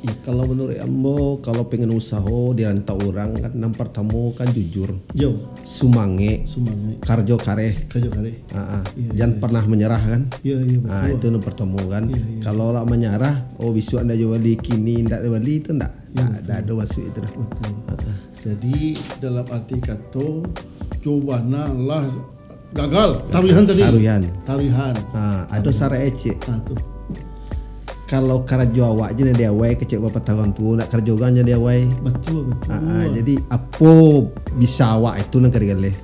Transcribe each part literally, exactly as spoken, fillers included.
Ya, kalau menurut ambo, kalau pengen usaho di rantau urang kan, nan pertamo kan jujur, Yo, sumangek, sumangek, karjo kareh. Karjo kareh. Ah, ah. Iya, Jan iya. pernah menyerah kan? Iya, iya, Ah, betul. itu nan pertamo kan. Iya, iya. Kalau lah menyerah, oh, bisuak ndak jual bali, kini ndak jual bali, itu ndak. Iya, Ndak, betul. ndak ada masuk itu dah. Betul. Ah, ah. Jadi, dalam arti kato, jawabannya lah gagal. Taruihan tadi. Taruihan. Taruihan. Ah, ado Taruihan. syarat ecek. Ah, tu. Kalau karajo awak je nan diawai, kecek bapak tahun tu, nak karajo urang je diawai. Betul, betul. Ah, ah, jadi, apo bisa awak itu nan ka digaleh.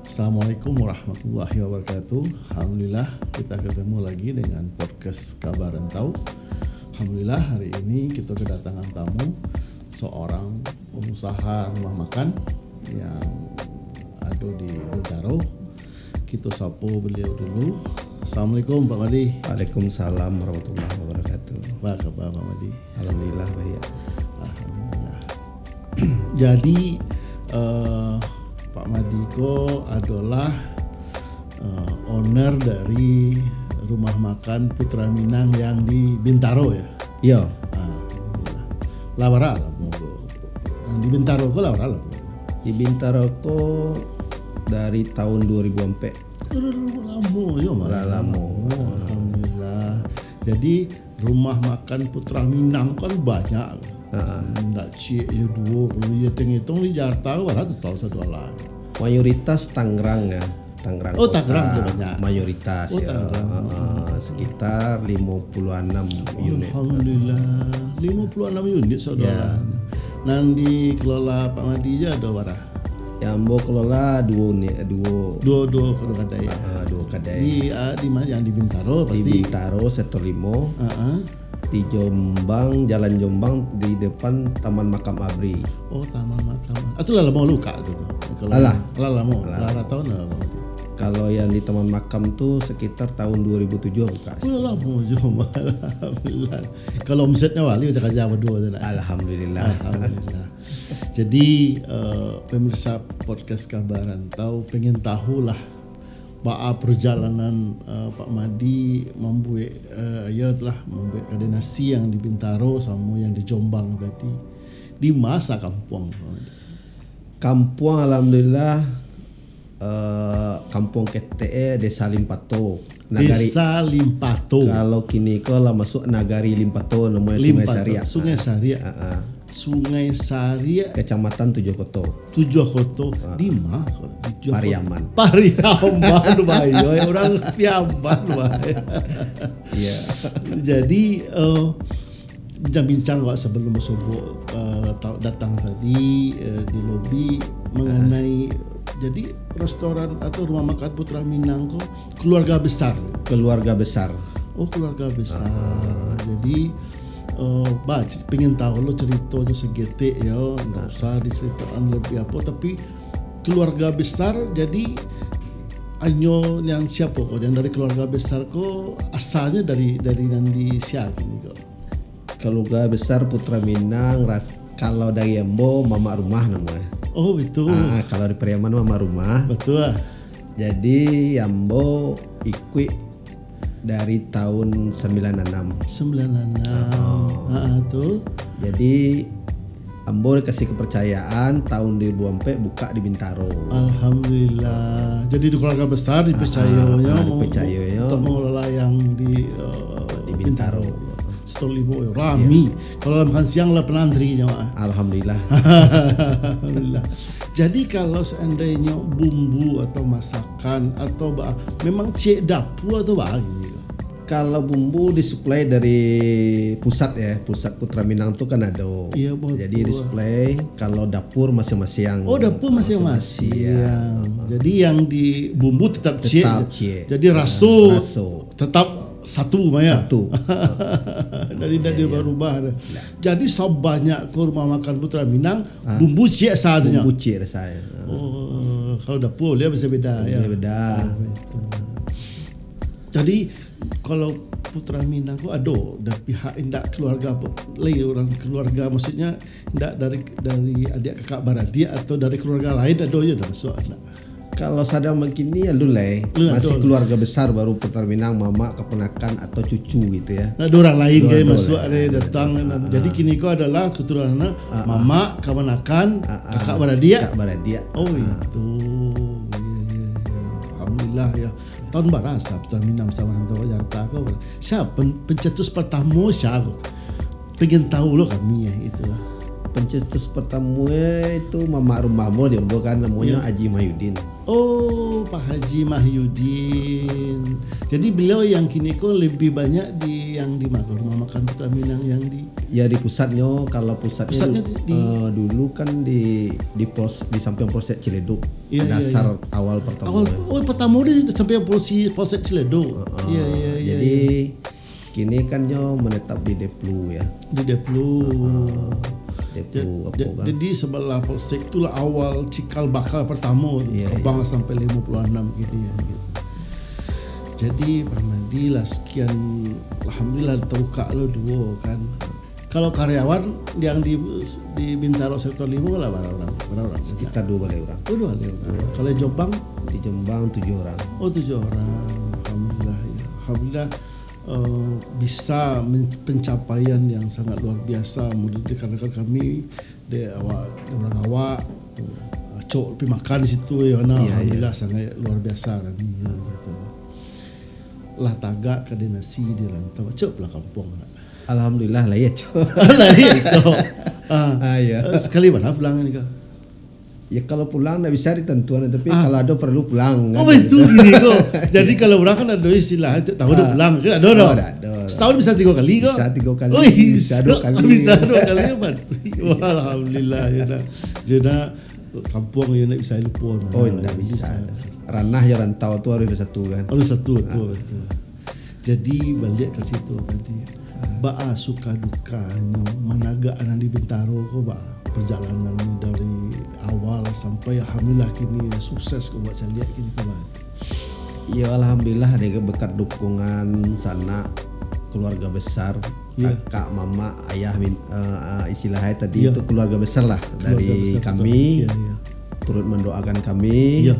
Assalamualaikum warahmatullahi wabarakatuh. Alhamdulillah, kita ketemu lagi dengan podcast Kabar Rantau. Alhamdulillah, hari ini kita kedatangan tamu, seorang pengusaha rumah makan yang ada di Bintaro. Kita sapa beliau dulu. Assalamualaikum, Pak Madi. Waalaikumsalam warahmatullahi wabarakatuh. Apa kabar, Pak Madi? Alhamdulillah, baik. Alhamdulillah. Jadi, eh, Pak Madi ko adalah, eh, owner dari rumah makan Putra Minang yang di Bintaro, ya? Iya. Ah, alhamdulillah. Lah bara lamo ko? Yang di Bintaro ko lah bara lamo? Di Bintaro ko dari tahun dua ribu empat. Oh, lah lamo, yo, Lah lamo. Oh, alhamdulillah. Jadi, rumah makan Putra Minang kan banyak. Ha. Ndak ciek yo duo, kalau yo hitung-hitung di Jakarta bara total sadolah? Mayoritas Tangerang, ya. Tangerang Oh, kota. Tangerang tu banyak. Mayoritas, Oh, ya. Tangerang. Ha, ha. Sekitar limo puluah anam unit. Alhamdulillah, limo puluah anam unit sadolah. Ya. Nan dikelola Pak Madi je ado bara? Yang ambo kelola duo ni, duo. Duo, duo, duo kadai, ya. Ah, duo kadai. Di, ah, di mana? Yang di Bintaro, Di pasti. Bintaro, Sektor limo. Ah, ah. Di Jombang, Jalan Jombang, di depan Taman Makam Abri. Oh, Taman Makam. Ah, tu lah lamo luka tu, tu. Kalau Alah. Lah lamo. Alah. Lah, lah tahun lah, Pak Madi? Kalau yang di Taman Makam tu sekitar tahun dua ribu tujuh buka. Oh, lah lamo juo, alhamdulillah. Kalau omsetnya wali macam kerja berdua tu nak. Alhamdulillah. Alhamdulillah. Jadi, eh, pemirsa podcast Kabar Rantau pengen tahulah baa perjalanan, eh, Pak Madi mambuek, eh, ya telah mambuek kadai nasi yang di Bintaro samo yang di Jombang tadi. Di ma asa kampuang, Pak Madi? Kampuang, alhamdulillah, eh, kampuang ketek e Desa Limpato. Nagari. Desa Limpato. Kalau kini ko lah masuk Nagari Limpato, namanya Sungai Limpato, Sariak. Sungai Sariak. Ah, ah. Sungai Sariak, Kecamatan Tujuh Koto. Tujuh Koto. Ah. Di mana? Di Tujuh Koto. Pariaman. Pariaman, bayo. Orang Piaman, bayo. Iya. Jadi, eh, bincang-bincang awak sebelum basobok, eh, ta-, datang tadi, eh, di lobi mengenai, jadi, restoran atau rumah makan Putra Minang ko keluarga besar. Keluarga besar. Oh, keluarga besar. Jadi, eh, bah, pengen tahu lo ceritonyo saketek yo, ndak usah diceritakan lebih apa, tapi keluarga besar, jadi anyo yang siapo ko, yang dari keluarga besar ko asalnyo dari, dari nan di sia kini ko? Keluarga besar Putra Minang, ras-, kalau dari ambo mamak rumah namanya. Oh, betul. Ah, kalau di Pariaman mamak rumah. Betul lah. Jadi ambo ikuik dari tahun sembilan enam. Sembilan enam. Oh. Ha, tu. Jadi ambo dikasih kepercayaan tahun dua ribu empat buka di Bintaro. Alhamdulillah. Jadi di keluarga besar dipercayonyo Ah, ah, mau- dipercayonyo. Untuk mengelola yang di, eh, Di Bintaro. Sektor Limo, rami. Kalau makan siang lah penantri nyo, ah. Alhamdulillah. Alhamdulillah. Jadi kalau seandainya bumbu atau masakan atau ba, memang ciek dapur atau ba gini? Kalau bumbu disuplai dari pusat ya, pusat Putra Minang tu kan ada. Iya, betul. Jadi disuplai, kalau dapur masing-masing. Oh, dapur masing-masing. Masing-masing, ya. Jadi yang di bumbu tetap ciek. Tetap ciek. Jadi raso Raso. tetap satu mah ya. Satu. Jadi tidak Iya, iya. diubah-ubah dah. Jadi sabanyak ko rumah makan Putra Minang, Ah. bumbu ciek sajo nyo. Bumbu ciek rasanya. Oh, kalau dapur dia bisa beda ya. Iya, beda. Oh, itu. Jadi kalau Putra Minang ko ado dari pihak indak keluarga apa, lai orang keluarga, maksudnya indak dari, dari adik kakak baradik atau dari keluarga lain ado je dah masuk anak. Kalau sadang begini ya lu lai, Lu masih ado. Keluarga besar baru Putra Minang, mamak, keponakan atau cucu gitu ya. Nah, ada orang lain Ada, kan ada, masuk ada, ada ada. datang. Ah, ah. Jadi kini ko adalah keturunan Ah, ah. mamak, kamanakan, Ah, ah. kakak baradik. Kakak baradik. Oh, Ah. itu. Iya, iya, iya. Alhamdulillah ya. Tahun bara Putra Minang sama rantau Jakarta ko. Siapa pen-, pencetus pertama siapa? Pengen tahu lo kami ya, itulah. Pencetus pertama itu mamak rumah mo dia kan, namanya Ya. Haji Mahyudin. Oh, Pak Haji Mahyudin. Jadi beliau yang kini ko lebih banyak di yang di mana? Rumah makan Putra Minang yang di Ya di pusatnya, kalau pusatnya, Pusatnya du- di, di eh, dulu kan di di pos di samping Polsek Ciledug. Iya, iya, Dasar iya. awal pertama. Awal, oh, pertama dia sampai polisi Polsek Ciledug. Heeh. Iya, iya, iya. Jadi Iya. Kini kan nyo menetap di Deplu ya. Di Deplu. Ah, Ja- Deplu apa ja- kan? Jadi sebelah polsek itulah awal cikal bakal pertama tu, Iya, kebang iya. Sampai lima puluh enam gini ya gitu. Jadi Pak Madi lah sekian, alhamdulillah terbuka lo dua kan. Kalau karyawan yang di di Bintaro sektor lima lah berapa orang? Berapa orang? Sekitar dua baleh orang. Oh, dua baleh orang. Kalau Jombang? Di Jombang tujuh orang. Oh, tujuh orang. Alhamdulillah ya. Alhamdulillah eh, bisa men- pencapaian yang sangat luar biasa. Mudi dikarenakan kami dek awak, dek urang awak, acok pi makan di situ ya, nah, Iya, alhamdulillah sangat luar biasa kami ya, gitu. Lah tagak ka dinasi di rantau, acok pulang kampuang nak. Alhamdulillah lah ya, Cok. Lah ya, acok. Ah. Ah, iya. Eh, sekali mana pulang ni kah? Ya kalau pulang ndak bisa ditentuan, tapi Ah. kalau ada perlu pulang Oh, kan. betul gini kok. Jadi kalau orang kan ada istilah, tak tahu ada Ah. pulang, kan ada dah. Oh, ada, ada. Setahun bisa tiga kali kah? Bisa tiga kali, Oh, iya, bisa dua kali. Bisa dua kali ya, bantu. Wah, alhamdulillah ya nak. Jadi nak kampuang ya nak bisa lupa. Oh, ndak bisa. Ranah je rantau tu harus bersatu kan. Harus satu, betul, betul. Jadi balik ke situ tadi. Baa suka dukanyo managak anak di Bintaro ko, baa perjalanan dari awal sampai alhamdulillah kini sukses ko buat caliak kini ko, baa. Ya alhamdulillah, dari berkat dukungan sanak, keluarga besar, Ya. kakak, mamak, ayah, min- eh, eh, istilahnya tadi Ya. itu keluarga besar lah Keluarga dari besar, kami. betul. Ya, ya. Turut mendoakan kami. Ya.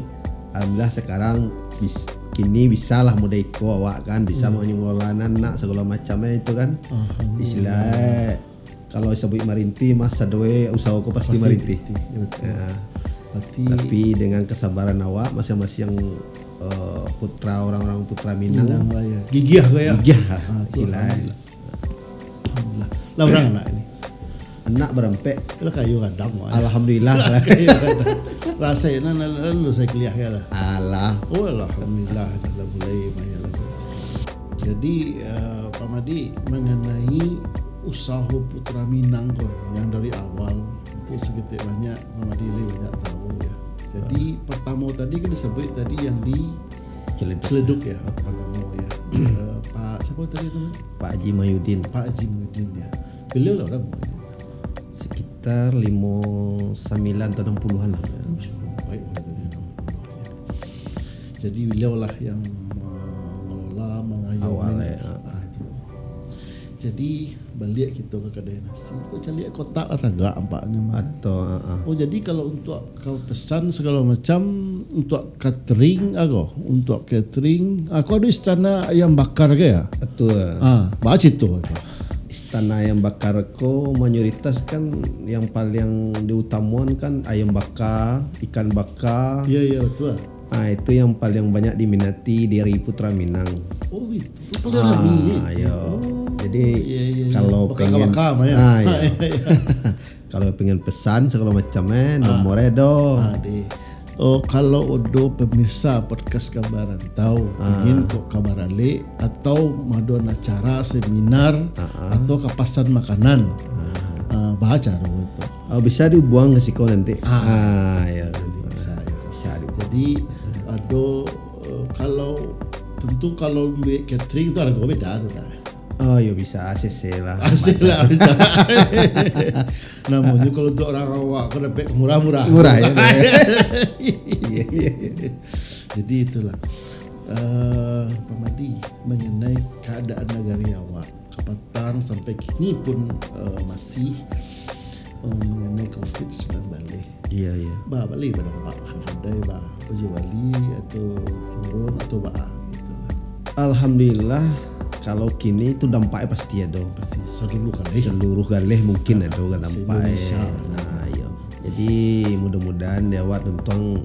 Alhamdulillah sekarang bis, kini bisalah mudah iko awak kan, bisa Hmm. mengelola anak segala macamnya itu kan. Alhamdulillah. Istilah kalau sebut marinti mah sadoe usaha ko pasti, Pasti marinti. marinti, ya betul. Ya. Berarti Tapi dengan kesabaran awak masing-masing eh, putra orang-orang putra Minang. Minang lah, ya. Gigiah ke, ya? Gigiah, Ah, tu istilah. Alhamdulillah. Alhamdulillah. Lah urang anak ni? Anak barampek. Lah kayo gadang, wah. Alhamdulillah. Lah kayo gadang. Lah, saya nan, nan, nan, nan saya kuliah ya lah. Alah. Oh, alhamdulillah, dah mulai main lagi. Jadi, eh, Pak Madi, mengenai usaha Putra Minang ko yang dari awal, tu seketek banyak Pak Madi lebih banyak tahu ya. Jadi, Ah. pertama tadi kan disebut tadi yang di Ciledug. Ciledug ya, pertama ya. Eh, Pak, siapa tadi namanya? Pak Haji Mahyudin. Pak Haji Mahyudin ya. Beliau lah orang Mahyudin. Sekitar lima sembilan atau enam puluhan lah. Baik, baik, baik, enam puluh ya. Jadi, beliau lah yang mengelola, mengayomi. Awal ya. Ah, itu. Jadi, baliak kito ka kadai nasi, kok caliak kotak lah tagak ampaknyo mah. Atau, ah, ah. Oh, jadi kalau untuak ka pesan sagalo macam, untuak catering, ago, untuak catering, ah, ko ado istana ayam bakar ke ya? Betul. Ah, baa carito ko? Istana ayam bakar ko mayoritas kan yang paling diutamakan kan ayam bakar, ikan bakar. Iya, iya, betul. Ah, itu yang paling banyak diminati dari Putra Minang. Oh, itu paling Ah, rami ni. Iya. Oh, Jadi, iya, iya, iya. kalau pengen Bakar-bakar mah, ya? Ah, iya. Iya, iya. Kalau pengen pesan segala macam, eh, Ah. nomor eh, doh. Ah, deh. Oh, kalau ado pemirsa podcast Kabar Rantau, Ah. ingin kok kabar alik, atau maduan acara, seminar, Ah, ah. atau ka pasan makanan, Ah. ah, baa caro tu? Ah, bisa dihubungi ka siko nanti. Ah. Ah, ya. Jadi, bisa, ya. Bisa dihubungi. Jadi, ado, eh, kalau, tentu kalau buek catering tu harga beda tu, dah. Oh, ya bisa, A C C lah. A C C lah, bisa. Namonyo kalau untuak urang awak, ko dapek murah-murah. Murah, ya, dah. Iya, iya, iya. Jadi, itulah. Eh, Pak Madi, mengenai keadaan nagari awak, kapatang sampai kini pun, eh, masih, eh, mengenai covid sembilan belas. Iya, iya. Ba, baa lai dampak kadai, ba, baju bali atau turun atau baa gitu lah. Alhamdulillah, kalau kini tu dampaknyo pasti ado. Pasti, seluruh galeh. Seluruh galeh mungkin Ah, ado kan dampak, se-Indonesia. Eh. Nah, iya. Jadi, mudah-mudahan di awak tuntuang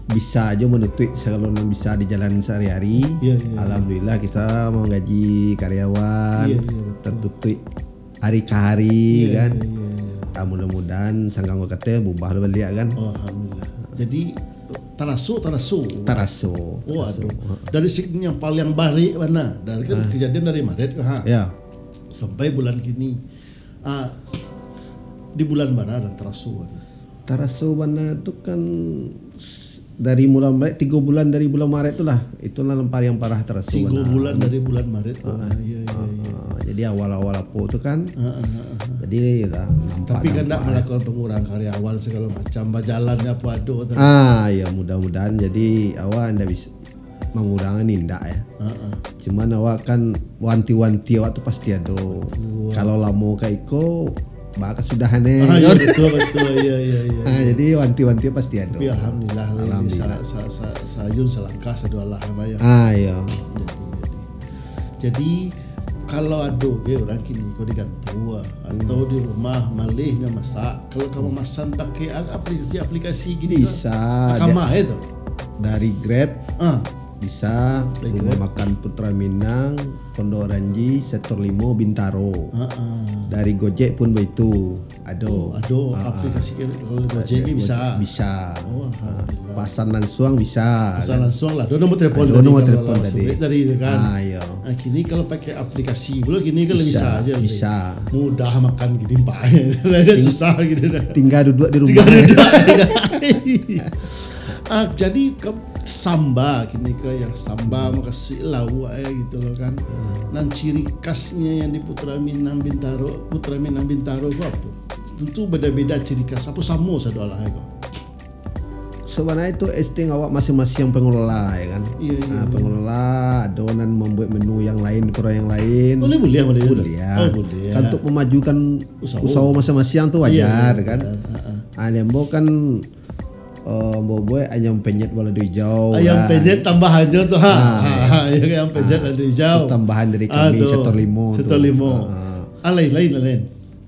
bisa aja menutup segala nan bisa di jalan sehari-hari. Iya, iya, iya. Alhamdulillah, kita menggaji karyawan, Iya, iya, betul. tertutup hari ka hari, Iya, kan. iya, iya, iya. Ah, mudah-mudahan sanggang kata berubah lah baliak, kan. Oh, alhamdulillah. Jadi, taraso, taraso. Taraso, Oh, taraso. aduh. Ha. Dari segi yang paling barik mana? Dari kan Ah. kejadian dari Maret, ha? Ya. Sampai bulan kini. Ah, di bulan mana dah taraso mana? Taraso bana tu kan s-, dari bulan Maret, tigo bulan dari bulan Maret tu lah. Itulah yang paling parah taraso Tigo bana. bulan dari bulan Maret tu. Ah, Ah, iya, iya, ah, iya. ah. Jadi awal-awal apo tu kan. Ah, ah, ah, ah. Jadi lah nampak Tapi kan ndak dampaknyo. melakukan pengurangan karyawan segala macam, bajalannya apa ado tu. Ah, ya, mudah-mudahan jadi awak ndak bisa mangurangi ni ndak ya. Heeh. Cuman awak kan wanti-wanti awak tu pasti ado. Betul. Kalau lamo ka iko, baa kasudahan eh. Ah, iya, betul, betul. Iya, iya, iya, Ah, iya. jadi wanti-wanti pasti ado. Tapi alhamdulillah, lah, Alhamdulillah. sa-, sa-, sa-, sayun salangkah saduo alah, Abah, ya. Ah, iya. Jadi, jadi. Jadi, kalau ado ge urang kini ko di kantua, atau Hmm. di rumah, maleh nyo masak, kalau ka Hmm. mamasan pakai a-, aplikasi-aplikasi gini ko, Bisa, ka dia ma e tu? dari Grab, Ah. bisa, Dari Rumah Grab. Makan Putra Minang, Pondok Ranji, Sektor limo, Bintaro. Ah, ah. Dari Gojek pun baitu, ado. Oh, ado Ah, ah. aplikasi ke-, kalau Gojek ni Gojek bisa? bisa. Oh, Ah, alhamdulillah. pasan lansuang bisa, Pasan kan? lansuang lah. Ado nomor telepon Ado tadi nomor kalau telepon lah tadi. sulit tadi tu kan. Ah, iya. Ah, kini kalau pakai aplikasi pulo, kini kan Bisa, bisa aja. bisa. Mudah makan gini, Pak. Lain Ting-, susah gini dah. tinggal duduk di Tinggal rumah. duduk. Ah, jadi ke-, samba kini ke ya, samba Hmm. makasih lauak eh gitu loh kan. Hmm. Nan ciri khasnya yang di Putra Minang Bintaro, Putra Minang Bintaro itu apa? Tentu beda-beda ciri khas. Apa samo sadolah ko? Sebenarnya itu insting awak masing-masing pengelola, ya kan? Iya, iya, Nah, iya. pengelola ado nan membuat menu yang lain, pro yang lain. Boleh, boleh, boleh. Boleh. Oh, boleh. Kan untuk memajukan Usaha. usaha masing-masing tu Iya, wajar, iya, kan? wajar. Ha, ha. Ah, di ambo kan, eh, ambo buat ayam penyet balado hijau, Ayam kan? penyet tambahannyo tu, ha. Ah, Ha, iya. ha, ya, ayam penyet Ah, balado hijau. itu tambahan dari Ah, kami, tu. Sektor limo Sektor tu. limo. Ah, ah. Ah, lain, lain, lain.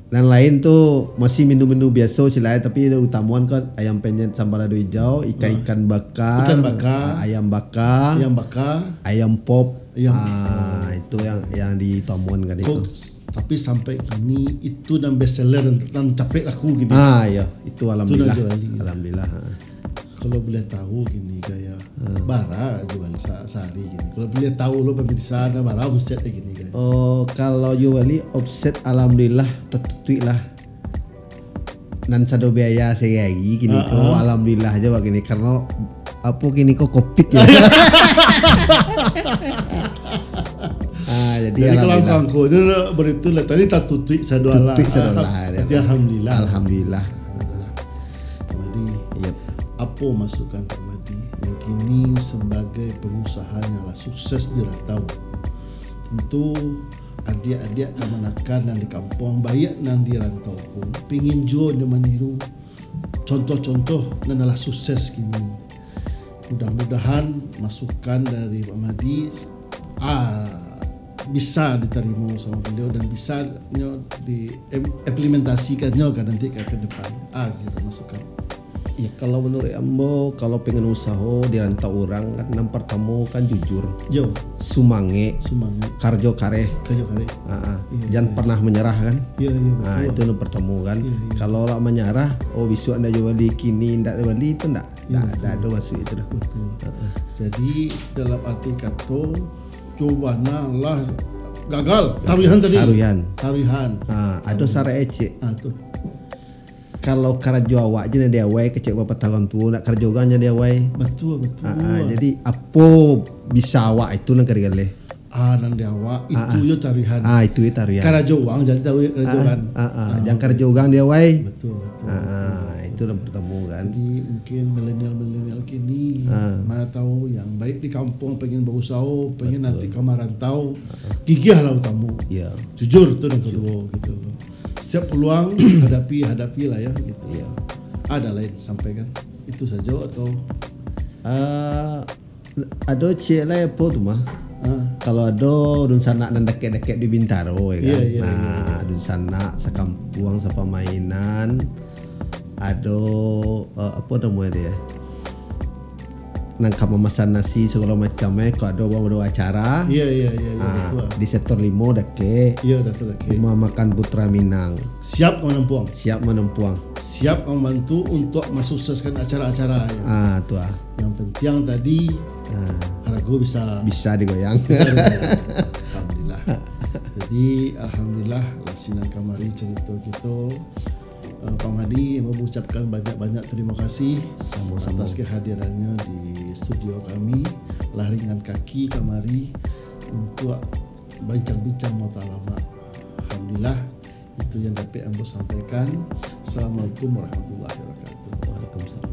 Nan lain tu masih menu-menu biaso sih lah, tapi yang utamoan kan ayam penyet sambal lado hijau, ikan-ikan bakar, Ikan bakar. ah, ayam bakar, Ayam bakar. ayam pop. Ayam Ah, itu yang yang diutamoan kan Kok, itu. tapi sampai kini itu nan best seller, nan capek laku gini. Ah, ya, itu Itu alhamdulillah. Juali. Alhamdulillah. Ha. Kalau boleh tahu gini gaya Hmm. bara jual sa- sehari gini. Kalau boleh tahu lo pemirsa, ada bara omset gini gaya. Oh, kalau juali omset alhamdulillah tatutuik lah. Nan sado biaya sehari-hari kini Ah, ko ah. alhamdulillah aja wak kini karena apa kini ko covid ya. Ah, jadi Jadi kalau alhamdulillah. angko-angko tu lah, beritu lah. Tadi tatutuik sadolah. Tutuik sadolah, ya. Jadi alhamdulillah. Alhamdulillah. Alhamdulillah. Jadi, Yep. apa masukan Pak Madi yang kini sebagai pengusaha yang lah sukses di rantau? Tentu adiak-adiak kamanakan yang di kampuang, baik nan di rantau pun, pingin juo nyo maniru contoh-contoh nan lah sukses kini. Mudah-mudahan masukan dari Pak Madi, ah, bisa ditarimo sama beliau dan bisa nyo di em- implementasikaannyo ka nanti ka, ka depan. Ah, gitu masukan. Ya, kalau menurut ambo, kalau pengen usaho di rantau urang kan, nan pertamo kan jujur, Yo, sumangek, sumangek, karjo kareh. Kerja karya. Ah, ah. Iya, Jangan iya. pernah menyerah kan. Iya, iya, Ah, betul. itu yang pertama kan. Iya, iya. Kalau lah menyerah, oh, besok anda jual beli, kini ndak jual beli, itu ndak. Iya, Ndak, betul. ndak ada masuk itu dah. Betul. Ah, ah. Jadi dalam arti kata, cobaan lah gagal. Taruihan tadi. Taruihan. Taruihan. Ah, ada Taruihan. syarat ecek. Ah, tu. Kalau karajo awak je nan di awai, kecek bapak tahun tu, nak karajo urang je di awai. Betul, betul. Ah, ah, jadi apo bisa awak itu nan ka digaleh. Ah, nan di awak, Ah, itu ah. yo taruihan. Ah, itu yo taruihan. Karajo urang jadi taruih karajo Ah, ah. urang. Ah, ah. Ah, Jangan karajo urang di awai. Betul, betul. Ah, ah, itu nan pertama kan. Jadi mungkin milenial-milenial kini, Ah. mana tahu yang baik di kampung pengen berusaha, pengen Betul. nanti ka marantau, Ah, ah. gigih lah utama. Ya. Jujur tu yang kedua gitu loh. Setiap peluang hadapi, hadapi lah ya gitu. Ya. Ada lain sampaikan. Itu saja atau Ah, ado ciek lai apo tu mah. Ah. Kalau ado dunsanak nan dakek-dakek di Bintaro ya Iya, kan. iya, Nah, iya. dunsanak sakampuang sapamainan. Ado eh, apo namonyo dia? Nan ka mamasan nasi segala macam eh, kok ado urang ado acara. Iya, iya, iya, iya, Ah, betul. di sektor limo dakek. Iya, betul dakek. Rumah makan Putra Minang. Siap ka manampuang. Siap manampuang. Siap ka mambantu untuk mensukseskan acara-acara ya. Ah, tu ah. Yang penting tadi Ah. harga bisa Bisa digoyang. bisa digoyang. Alhamdulillah. Jadi alhamdulillah lah sinan kamari cerita kita. Eh, Pak Madi mengucapkan banyak-banyak terima kasih Sama-sama. atas kehadirannya di studio kami. Lah ringan kaki kamari untuk bincang-bincang matalamak. Alhamdulillah, itu yang dapat ambo sampaikan. Assalamualaikum warahmatullahi wabarakatuh. Waalaikumsalam.